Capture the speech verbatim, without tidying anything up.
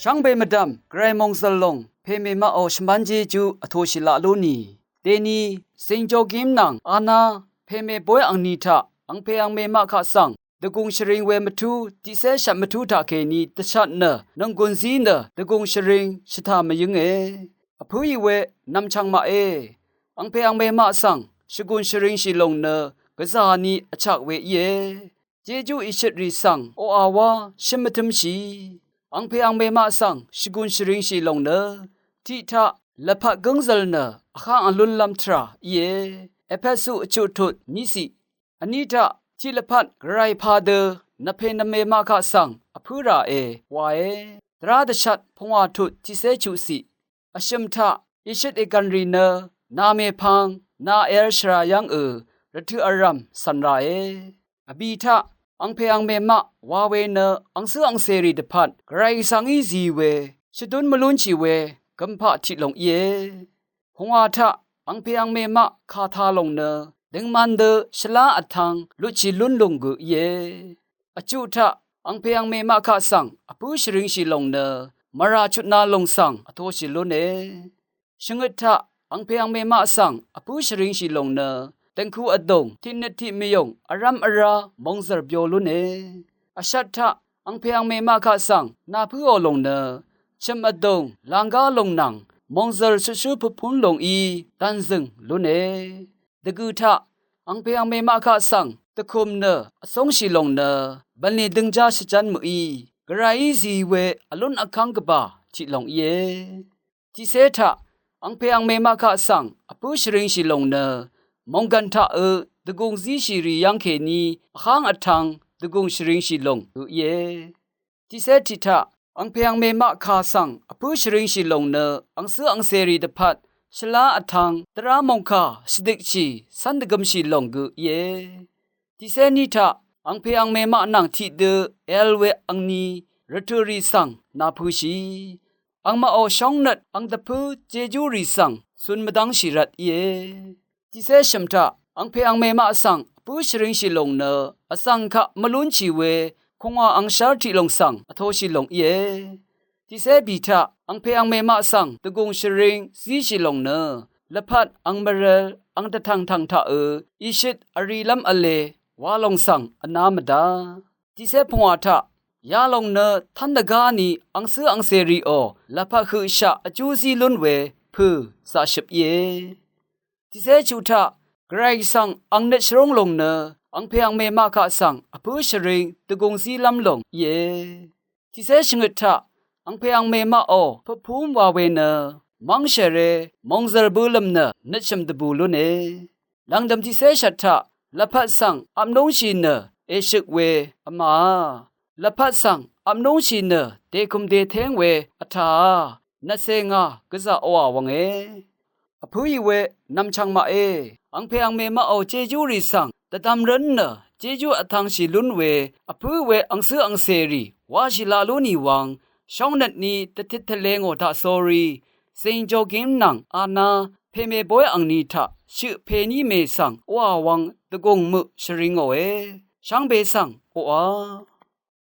Shvngbe mvdv̀m gvray mòngzv̀l lòng pèmè maqò shvmán jéjú vtoshì laq lú nì. Dèni Zing Jogim nvng Ana pèmè bóy angni taq angpè angmè maq kaq svng dvgùng shvring we mvtú tiqcé shvt mvtú taqkèní dvshat nø nònggùn zí nø dvgùng shvring shvtà mvyǿnge. Vpǿì we nv̀mchv̀ng maqe. Angpè angmè maq svng shvgùn shvringshì lòng nø gvzà ni vchak we íe. Jejú ìshøtrì svng oqà wá shǿn mvtǿmshì. Angpè angmè maq svng shvgùn shvringshì lòng nø tiq taq lvpat gǿngzøl nø vháng vlúnlv́m tvrà íe. Epesu vchuq tut ní ciq. Vní taq tiq lvpat gvray padø nvpè nvmè maq kaq svng vpǿ ràe wae. Dvrá dvshat pungwà tut tiqcé chuqciq. Vshø̀m taq ìshøt ìgv̀nrì nø nà mèpvng nà èvl shvrà yv́ngø rvtø̀ vrv̀m cv̀n ràe. Vbì taq angpè angmè maq wa we nø angcǿ angcèrì dvpvt gvray svng í zì we shvdún mvlúnshì we gømpaq tiq lòng íe. Pungwà taq angpè angmè maq kà tā lòng nø døngman dø shvlá vtvng lutshì lún lùng gø íe. Vchuq taq angpè angmè maq kaq svng vpǿ shvringshì lòng nø mvrà chutna lòng svng vtoshì lúne. Shvngøt taq angpè angmè maq svng vpǿ shvringshì lòng nø døngku vdùng tiqnøt tiq mvyùng vrv́m vrá mòngzv̀r byo lúne. Vshat taq angpè angmè maq kaq svng nàpǿò lòng nø chø̀m vdùng lànggá lòng nvng mòngzv̀r shutshú pøpún lòngí dv̀nzø̀ng lúne. Dvgø̀ taq angpè angmè maq kaq svng dvkùm nø vcúngshì lòng nø bv̀nlì døngjá shvjv́n mø̀í gvrayí zì we vlún vkv́ng gvbà tiq lòng íe. Tiqcé taq angpè angmè maq kaq svng vpǿ shvringshì lòng nø mònggv̀n taqø dvgùng zíshì rì yv́ngkèní vháng vtvng dvgùng shvringshì lòng gø íe. Tiqcé tiq taq angpè angmè maq kà svng vpǿ shvringshì lòng nø angcǿ angcèrì dvpvt shvlá vtvng dvrá mòngkà shvdikshì cv́n dvgømshì lòng gø íe. Tiqcé ní taq angpè angmè maq nvng tiqdø èvl we angni rvtø̀rì svng nàpø̄shì. Angmaqò shóngnøt ang dvpǿ jejúrì svng cun mvdv́ngshì rvt íe. Tiqcé shø̀m taq angpè angmè maq svng vpǿ shvringshì lòng nø vzv̀ng kaq mvlúnshì we kùngwà angshv́r tiq lòng svng vtoshì lòng íe. Tiqcé bì taq angpè angmè maq svng dvgùng shvring zíshì lòng nø lvpat ang mvrvl ang dvtv̀ngtv̀ng taqø ìshøt vrìlv́m v̄le wa lòng svng vná mvdá. Tiqcé pungwà taq yalòng nø tv́n dvgá ni angcǿ angcèrìò lvpat høqshaq vjú zí lún we pø̄ zaqshøp íe. Tiqcé chuq taq gvray svng ang nøt shvrúng lòng nø angpè angmè maq kaq svng vpǿ shvring dvgùng zílv́m lòng íe. Tiqcé shvngøt taq angpè angmè maqò pøpúm wa we nø mv́ngshère mòngzv̀r bølø̀m nø nøtshø̀m dvbù lúne. Lv̀ngdø̀m tiqcé shvt taq lvpat svng apnúngshì nø èshøk we vmàá lvpat svng apnúngshì nø dèkø̀m dèténg we vtàá nvtcè ngà gvzà oqà wvnge. Vpǿì we nv̀mchv̀ng maqe. Angpè angmè maqò jejúrì svng dvdvm rǿn nø jejú vtv̄ngshì lún we vpǿ we angcǿ angcèrì wáshì laq lú nì wvng shóngnøt ni dvtit tvlē ngò taqsórí Zing Jogim nvng Ana pèmè bóy angni taq shøq pèní mè svng oqà wvng dvgùng møq shvring ngòe. Shvngbe svng oqà